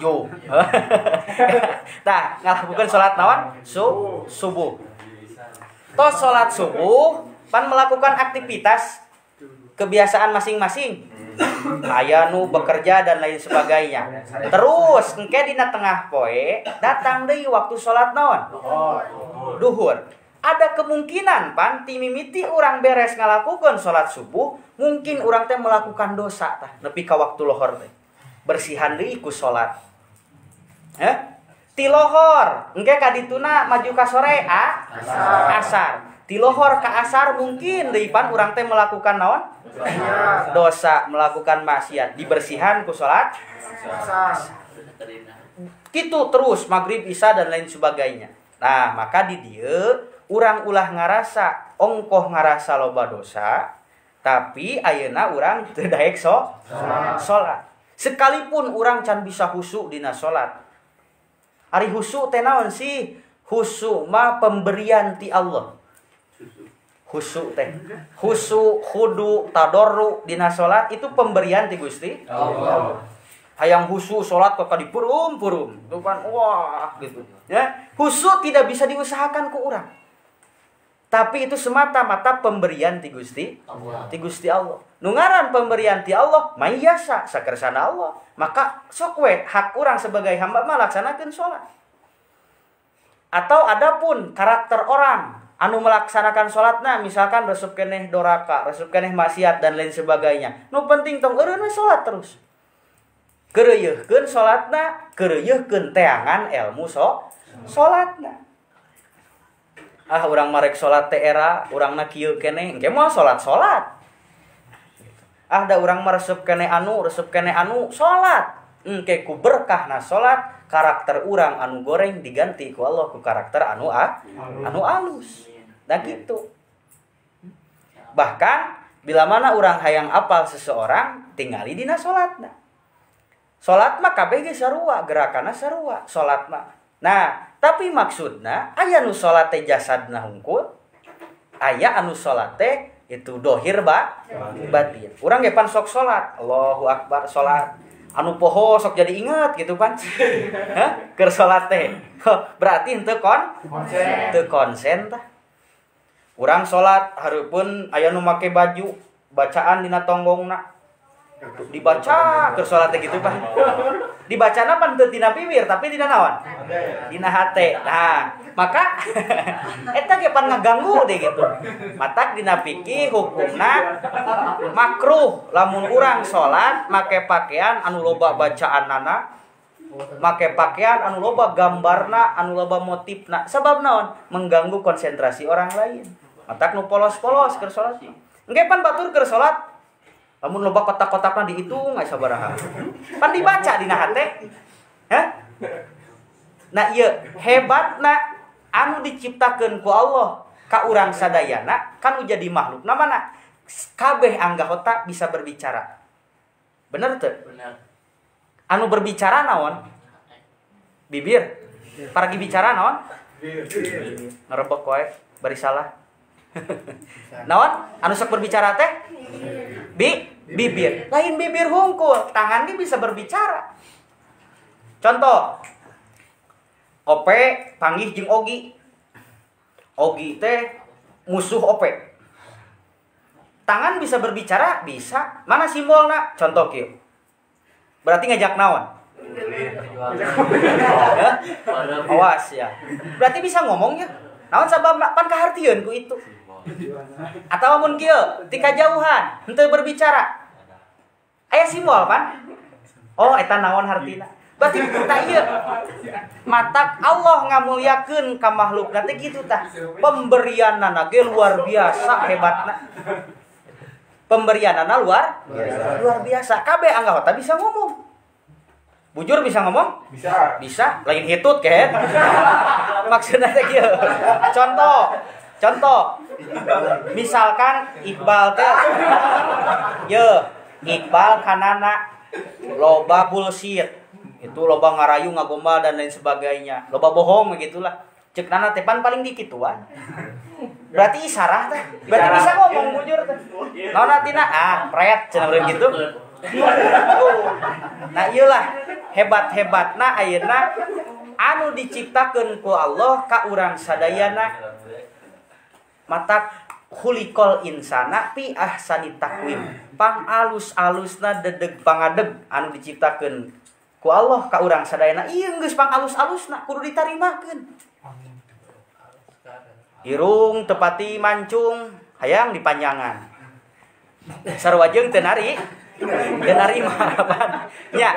Tah, ngalakukeun salat naon? Subuh. Tos salat subuh pan melakukan aktivitas kebiasaan masing-masing. Aya nu bekerja dan lain sebagainya. Terus engke dina tengah poe datang deui waktu salat naon? Duhur. Ada kemungkinan pan ti mimiti urang beres ngalakukeun salat subuh, mungkin urang teh melakukan dosa tah nepi ka waktu lohor teh. Bersihan deui ku salat. Ti lohor engke ka dituna maju ka sore asar. Ti lohor ka asar mungkin deui pan urang teh melakukan naon? Dosa, melakukan maksiat, dibersihan ku salat asar. Kitu terus maghrib, isya dan lain sebagainya. Nah, maka di dieu urang ulah ngarasa ongkoh ngarasa loba dosa, tapi ayeuna urang teu daek salat. Sekalipun urang can bisa khusyuk dina salat. Ari khusyuk teh naon sih? Khusyuk mah pemberian ti Allah. Khusyuk teh. Khusyuk, khudu, tadarru dina salat itu pemberian ti Gusti Allah. Hayang khusyuk salat kok dipurum-purum. Tuh kan wah gitu. Ya, khusyuk tidak bisa diusahakan ku urang. Tapi itu semata-mata pemberian ti Gusti Allah. Ti Gusti Allah. Nu ngaran pemberian ti Allah, mayasa sakersana Allah. Maka sok we hak urang sebagai hamba mah laksanakeun salat. Atau adapun karakter orang anu melaksanakan salatna misalkan resep keneh doraka, resep keneh maksiat dan lain sebagainya. Nu penting tong eureun we salat terus. Keureuyeurkeun salatna, keureuyeurkeun teangan ilmu salatna. Ah urang marek salat teh era, urangna kieu keneh, engke moal salat-salat. Ah da urang mah resep keneh anu, salat. Engke ku berkahna salat, karakter urang anu goreng diganti ku Allah ku karakter anu anu alus. Nah gitu. Bahkan bila mana urang hayang apal seseorang, tingali dina salatna. Salat mah kabeh ge sarua, gerakanna sarua, salat mah. Nah, tapi maksudna aya nu salat teh jasadna hungkul, aya anu salat teh itu dohir batin. Urang ge pan sok salat, Allahu akbar salat. Anu poho sok jadi inget gitu pan. Hah? Keur salat teh. Berarti henteu konsen. Teu konsen tah. Urang salat hareupeun aya nu make baju, bacaan dina tonggongna. Dibaca keur salat teh gitu pan. Dibacana pan teu tina bibir tapi dina naon? Dina hate. Nah, maka eta ge pan ngaganggu deh gitu. Matak dina fikih hukumna makruh lamun urang salat make pakaian anu loba bacaanana, make pakaian anu loba gambarna, anu loba motifna. Sabab naon? Mengganggu konsentrasi orang lain. Matak nu polos-polos keur salat. Engke pan batur keur salat lamun loba kotak-kotakna dihitung aya sabaraha. Pan dibaca dina hate. Hah? Nah ieu hebatna anu diciptakeun ku Allah ka urang sadayana kan nu jadi makhlukna mana? Kabeh anggota bisa berbicara. Bener teu? Bener. Anu berbicara naon? Bibir. Paragi bicara naon? Bibir. Ngerebek wae bari salah. Naon? Anu sok berbicara teh? Bibir. Lain bibir hungkul, tangan dia bisa berbicara. Contoh, Ope panggih jeung Ogi. Ogi teh musuh Ope. Tangan bisa berbicara? Bisa. Mana simbolna? Contoh kieu. Berarti ngajak naon? Awas ya. Berarti bisa ngomongnya. Naon sabab pan kahartieun ku itu. Atau mun kieu, ti kajauhan, henteu berbicara. Aya simbol pan? Oh, eta naon hartina? Berarti tah ieu. Matak Allah ngamuliakeun ka makhlukna teh kitu tah. Pemberianana ge luar biasa hebatna. Pemberianana luar biasa. Kabeh anggota bisa ngomong. Bujur bisa ngomong? Bisa. Bisa, lain hitut kehet. Maksudna teh kieu. Contoh. Misalkan Iqbal teh ye, Iqbal kanana loba bullshit. Itu loba ngarayu, ngagombal dan lain sebagainya. Loba bohong begitulah. Cek nana teh pan paling dikituan. Berarti isarah teh. Berarti bisa ngomong bujur teh. Naon artina? Ah, pret cenah urang gitu. Nah iyalah hebat-hebatna ayeuna anu diciptakeun ku Allah ka urang sadayana. Matak khuliqal insana fi ahsani taqwim. Pang alus-alusna dedeg pangadeg anu diciptakeun ku Allah ka urang sadayana. Ieu geus pang alus-alusna kudu ditarimakeun. Irung tepati mancung hayang dipanjangan. Sarua jeung teu nari, Teu narima apaan nya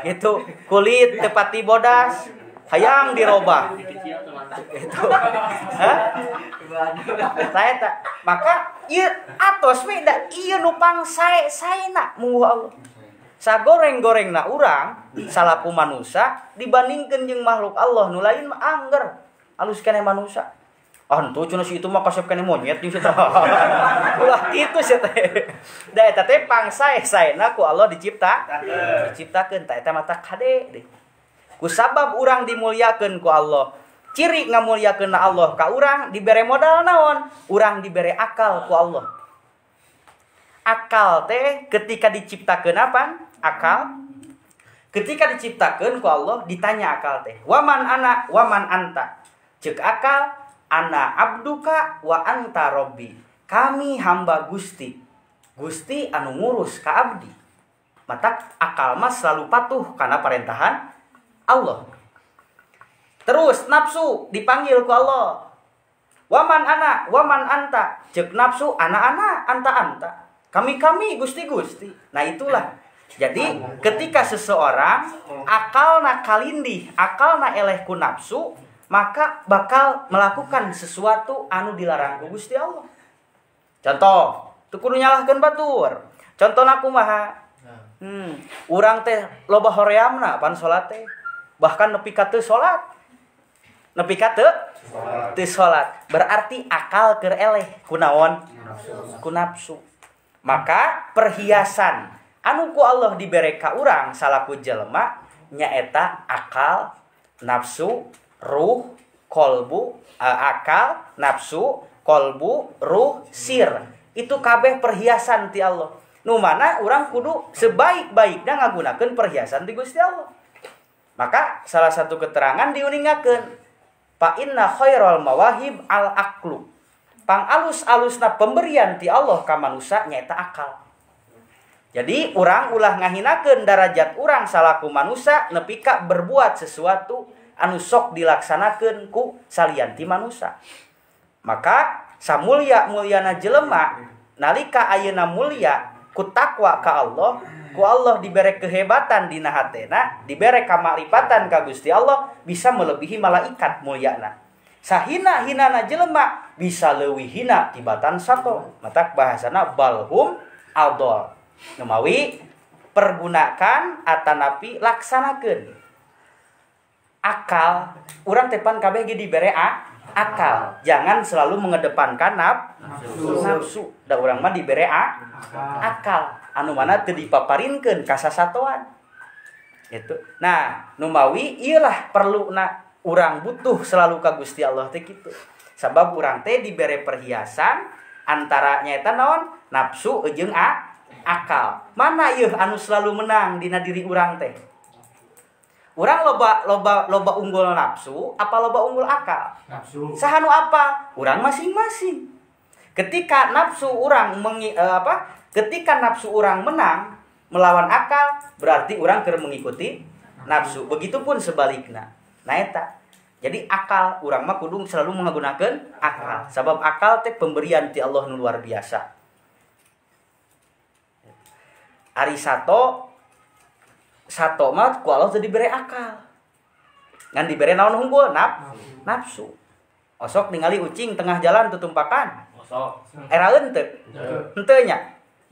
itu kulit teu pati bodas hayang dirobah itu. Hah? Saya tak maka ieu atos we da ieu nu pangsae saena mungguh Allah. Sagoreng-gorengna urang salaku manusia dibandingkeun jeung makhluk Allah nu lain mah angger alus keneh manusia. Ah henteu cenah si itu mah kasep keneh monyet jeung sia. Ulah kitu sia teh. Da eta teh pangsae saena ku Allah diciptakeun ta eta mata kade deh. Ku sabab urang dimuliakeun ku Allah. Ciri ngamuliakeunna Allah ka urang dibere modal naon? Urang dibere akal ku Allah. Akal teh ketika diciptakeun apa? Akal. Ketika diciptakeun ku Allah ditanya akal teh, "Waman ana waman anta?" Ceuk akal, "Ana abduka wa anta robbi." Kami hamba Gusti. Gusti anu ngurus ka abdi. Mata akal mah selalu patuh karena parentahan Allah. Terus nafsu dipanggil ku Allah. Waman ana, waman anta. Ceuk nafsu ana ana, anta anta. Kami kami, Gusti Gusti. Nah itulah. Jadi ketika seseorang akalna kalindih, akalna eleh ku nafsu, maka bakal melakukan sesuatu anu dilarang ku Gusti Allah. Contoh, teu kudu nyalahkeun batur. Contohna kumaha? Urang teh loba horeamna pan salat teh. Bahkan nepi ka teu salat. Nepi ka teu salat. Berarti akal keur eleh ku naon? Ku nafsu. Maka perhiasan anu ku Allah dibere ka urang salaku jelema nyaeta akal, nafsu, ruh, kolbu, akal, nafsu, kolbu, ruh, sir. Itu kabeh perhiasan ti Allah. Nu mana urang kudu sebaik-baikna ngagunakeun perhiasan ti Gusti Allah. Maka salah satu keterangan diuningakeun, fa inna khairal mawahib al aqlu. Pang alus-alusna pemberian ti Allah ka manusia nyaeta akal. Jadi urang ulah ngahinakeun darajat urang salaku manusia nepi ka berbuat sesuatu anu sok dilaksanakeun ku salian ti manusia. Maka samulya-mulyana jelema nalika ayeuna mulia ku takwa ka Allah, ku Allah dibere kehebatan dina hatena, dibere kamakrifatan ka Gusti Allah bisa melebihi malaikat mulyana. Sahina-hinana jelema bisa leuwih hina tibatan sato. Matak bahasana balhum adol. Numawi pergunakan atanapi laksanakeun. Akal urang teh pan kabeh ge dibere akal. Jangan selalu mengedepankan nafsu. Da urang mah dibere akal. Anu mana teu dipaparinkeun ka sasatoan. Gitu. Nah, numawi ieulah perluna urang butuh selalu ka Gusti Allah teh kitu. Sabab urang teh dibere perhiasan antara nyaeta naon? Nafsu jeung akal. Mana ieu anu selalu menang dina diri urang teh? Urang loba unggul nafsu apa loba unggul akal? Nafsu. Saha nu apa? Urang masing-masing. Ketika nafsu urang ketika nafsu urang menang melawan akal, berarti urang keur mengikuti nafsu. Begitupun sebaliknya. Nah eta. Jadi akal urang mah kudu selalu menggunakan akal. Sabab akal teh pemberian ti Allah nu luar biasa. Ari sato mah ku Allah teu dibere akal. Ngan dibere naon unggul? Nafsu. Osok ningali ucing tengah jalan tutumpakan. Osok. Eraeun teu? Henteu nya.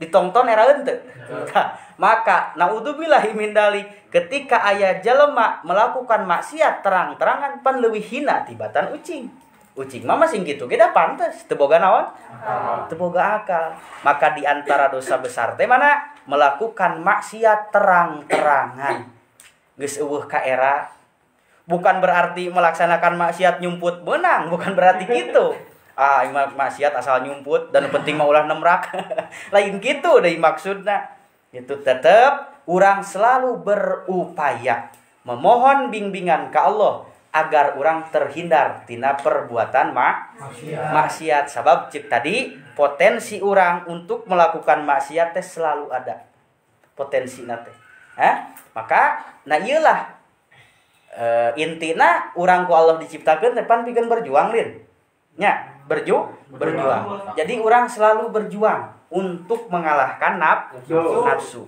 Ditongton eraeun teu? Maka naudzubillahi min dalik, ketika aya jelema melakukan maksiat terang-terangan pan leuwih hina tibatan ucing. Ucing mah masing kitu ge da pantes, teu boga naon? Teu boga akal. Maka di antara dosa besar teh mana? Melakukan maksiat terang-terangan. Geus eueuh ka era. Bukan berarti melaksanakan maksiat nyumput beunang, bukan berarti gitu. Ah, maksiat asal nyumput dan penting mah ulah nemrak. Lain gitu deui maksudna. Itu tetep urang selalu berupaya memohon bimbingan ka Allah agar urang terhindar tina perbuatan maksiat. Sabab cek tadi potensi urang untuk melakukan maksiat teh selalu ada potensi teh. Maka nah iyalah intina urang ku Allah diciptakeun teh pan pikeun berjuang lin. Nya, berjuang. Jadi urang selalu berjuang. untuk mengalahkan nafsu.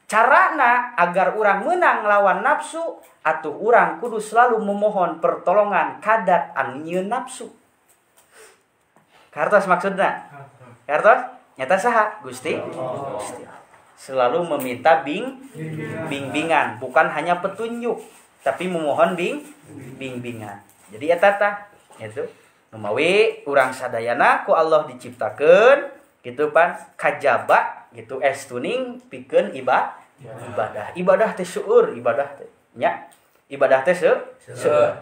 Carana agar urang menang lawan nafsu atuh urang kudu selalu memohon pertolongan kadat anu nyieun nafsu. Kartos maksudna? Kartos? Nyata saha? Gusti? Gusti. Selalu meminta bimbingan, bukan hanya petunjuk, tapi memohon bimbingan. Jadi eta tah gitu. Numawi urang sadayana ku Allah diciptakeun gitu pan kajaba gitu estuning pikeun ibadah. Ibadah teh seueur, ibadah teh nya. Ibadah teh seueur.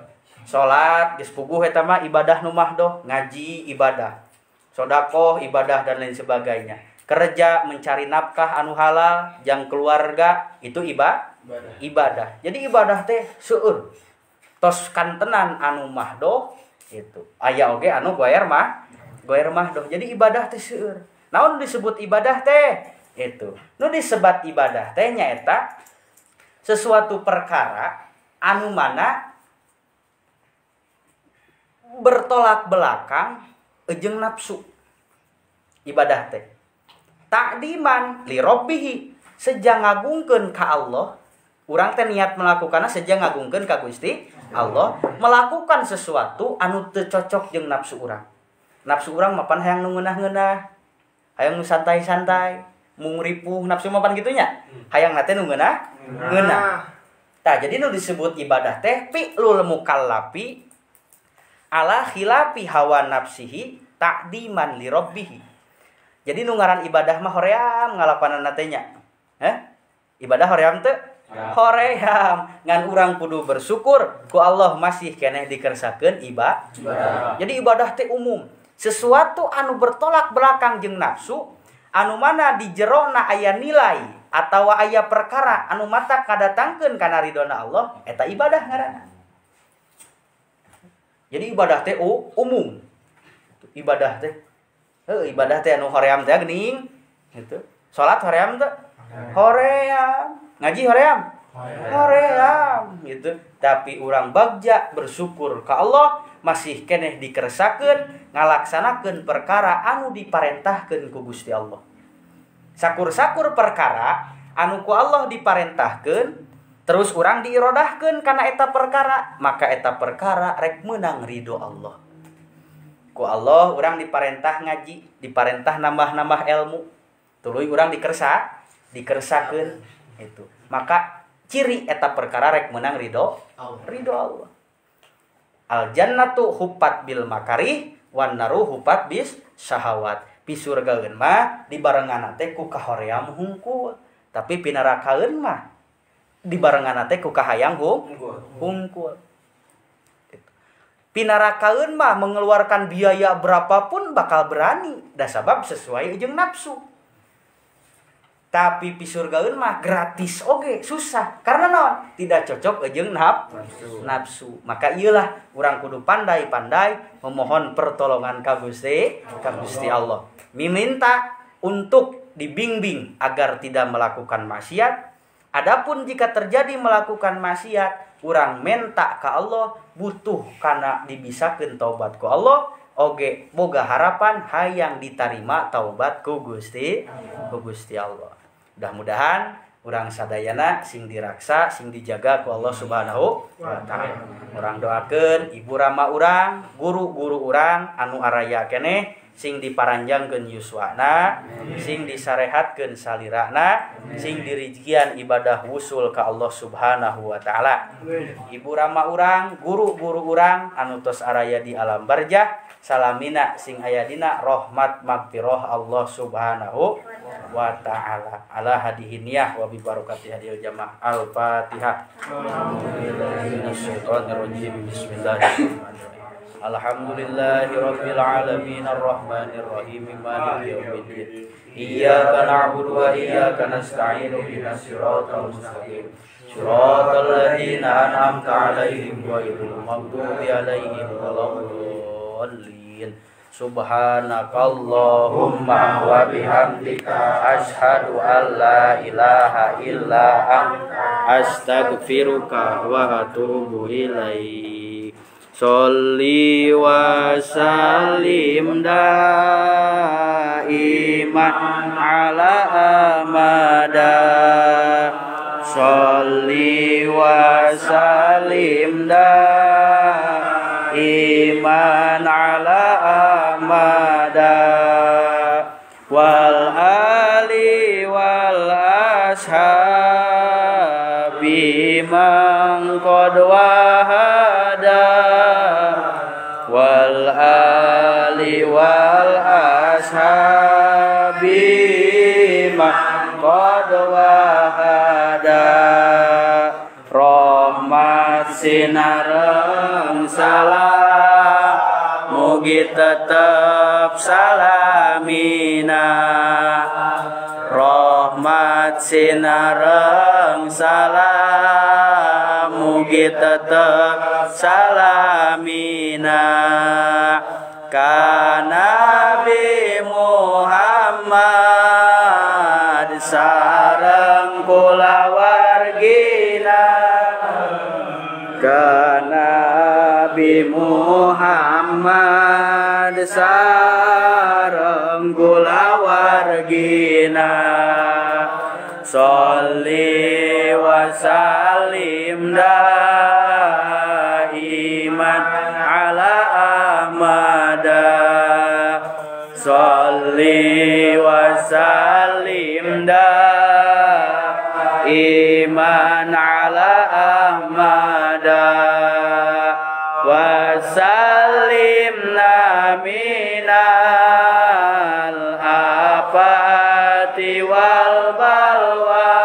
Salat geus puguh eta mah ibadah nu mahdoh, ngaji ibadah, sedekah ibadah dan lain sebagainya. Kerja mencari nafkah anu halal jang keluarga itu ibadah. Jadi ibadah teh seueur. Tos kantenan anu mahdoh itu. Aya oge anu goer mahdoh. Jadi ibadah teh seueur. Naon disebut ibadah teh? Itu. Nu disebat ibadah teh nyaeta sesuatu perkara anu mana bertolak belakang jeung nafsu. Ibadah teh takdiman li rabbihi, seja ngagungkeun ka Allah. Urang teh niat melakukanna seja ngagungkeun ka Gusti Allah, melakukan sesuatu anu teu cocok jeung nafsu urang. Nafsu urang mapan hayang nu ngeunah-ngeunah, hayang nu santai-santai, mung ripuh, nafsu mapan kitu nya. Hayang na teh nu ngeunah. Tah jadi nu disebut ibadah teh fi'lul mukallafi ala khilafi hawa nafsihi takdiman li rabbihi. Jadi nu ngaran ibadah mah hoream ngalakonan teh nya. Heh? Ibadah hoream teu? Hoream. Ngan urang kudu bersyukur ku Allah masih keneh dikersakeun ibadah. Jadi ibadah teh umum. Sesuatu anu bertolak belakang jeung nafsu, anu mana di jerona aya nilai atawa aya perkara anu mata kadatangkeun kana ridona Allah, eta ibadah ngaranna. Jadi ibadah teh umum. Ibadah teh ibadah teh anu hoream teh geuning gitu. Salat hoream teh? Hoream. Ngaji hoream? Hoream gitu. Tapi urang bagja bersyukur ka Allah masih keneh dikersakeun ngalaksanakeun perkara anu diparentahkeun ku Gusti Allah. Sakur-sakur perkara anu ku Allah diparentahkeun terus urang diirodahkeun kana eta perkara, maka eta perkara rek meunang ridho Allah. Ku Allah urang diparentah ngaji, diparentah nambah-nambah ilmu, tuluy urang dikersakeun itu. Maka ciri eta perkara rek meunang ridho Allah. Al jannatu hupat bil makarih wan naru hupat bis syahawat. Pisurgaeun mah dibarengan teh ku kahoream hungkul, tapi pinarakaeun mah dibarengan teh ku kahayang hungkul. Pinarakaeun mah mengeluarkan biaya berapapun bakal berani, dah sabab sesuai jeung nafsu. Tapi pisurgaeun mah gratis oge susah karena naon? Tidak cocok jeung nafsu. Maka ieulah urang kudu pandai-pandai memohon pertolongan ka Gusti Allah. Meminta untuk dibimbing agar tidak melakukan maksiat. Adapun jika terjadi melakukan maksiat, urang menta ka Allah, butuh kana dibisakeun taubat ku Allah, oge boga harapan hayang ditarima taubat ku Gusti Allah. Mudah-mudahan urang sadayana sing diraksa, sing dijaga ku Allah Subhanahu wa taala. Urang doakeun ibu rama urang, guru-guru urang anu araya keneh sing diparanjangkeun yuswana, sing disarehatkeun salirana, sing dirizkian ibadah wusul ka Allah Subhanahu wa taala. Ibu rama urang, guru-guru urang anu tos araya di alam barjah, salamina sing aya dina rahmat magfirah Allah Subhanahu wa taala. Ala hadihi niyah wa bi barakati hadil jamaah. Al-Fatihah. Bismillahirrahmanirrahim. Alhamdulillahi rabbil alamin arrahmanir rahim maliki yaumiddin. Iyyaka na'budu wa iyyaka nasta'in ihdinas siratal mustaqim. Siratal ladzina an'amta 'alaihim ghairil maghdubi 'alaihim waladdallin. Subhanakallahumma wa bihamdika asyhadu an la ilaha illa anta astaghfiruka wa atubu ilaik. Sholli wa sallim daiman ala amada. Sholli wa sallim daiman ala amada. Wal ali wal ashabi man qad wahada. Wal ali wal ashabi man qad wahada. Rahmat sinareng salam mugi tetep salamina. Rahmat sinareng salam mugi tetep salamina. Ka Nabi Muhammad sareng kulawargina. Ka Nabi Muhammad sareng kulawargina. Sholli wa sallim daiman ala ahmada. Sholli wa sallim daiman ala ahmada. Wa sallimna minal afati wal balwa.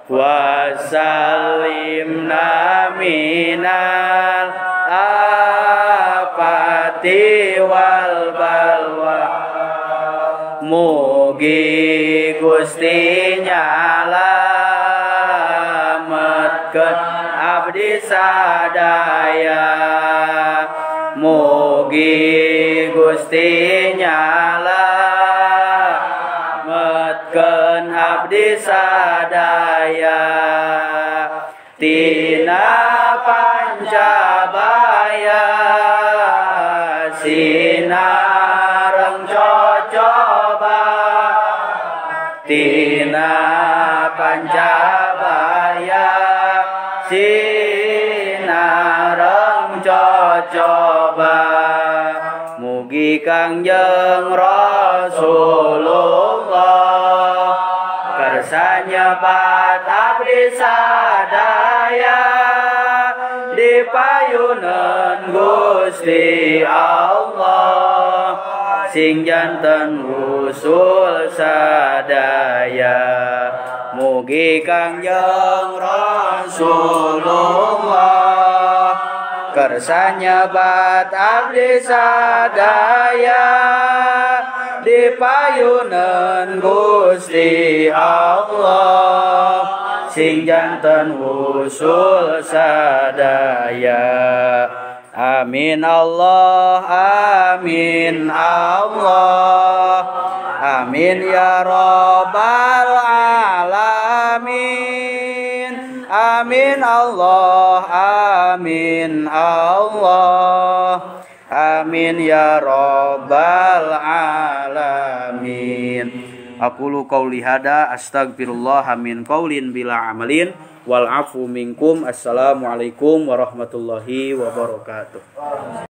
Wa sallimna minal afati wal balwa. Mugi Gusti nyalametkeun abdi sadaya. Mugi Gusti nyalametkeun abdi sadaya. Tina pancabaya sinareng cocoba. Tina pancabaya sinareng cocoba. Mugi Kangjeng Rasulullah kersa nyebat abdi sadaya. Dipayunan Gusti Allah sing janten usul sadaya. Mugi Kangjeng Rasulullah kersa nyebat abdi sadaya. Dipayunan Gusti Allah sing janten usul sadaya. Amin Allah, amin Allah, amin ya rabbal alamin. Amin Allah, amin Allah, amin ya rabbal alamin. Aqulu qauli hada astaghfirullah min qaulin bila amalin wal afu minkum. Assalamualaikum warahmatullahi wabarakatuh.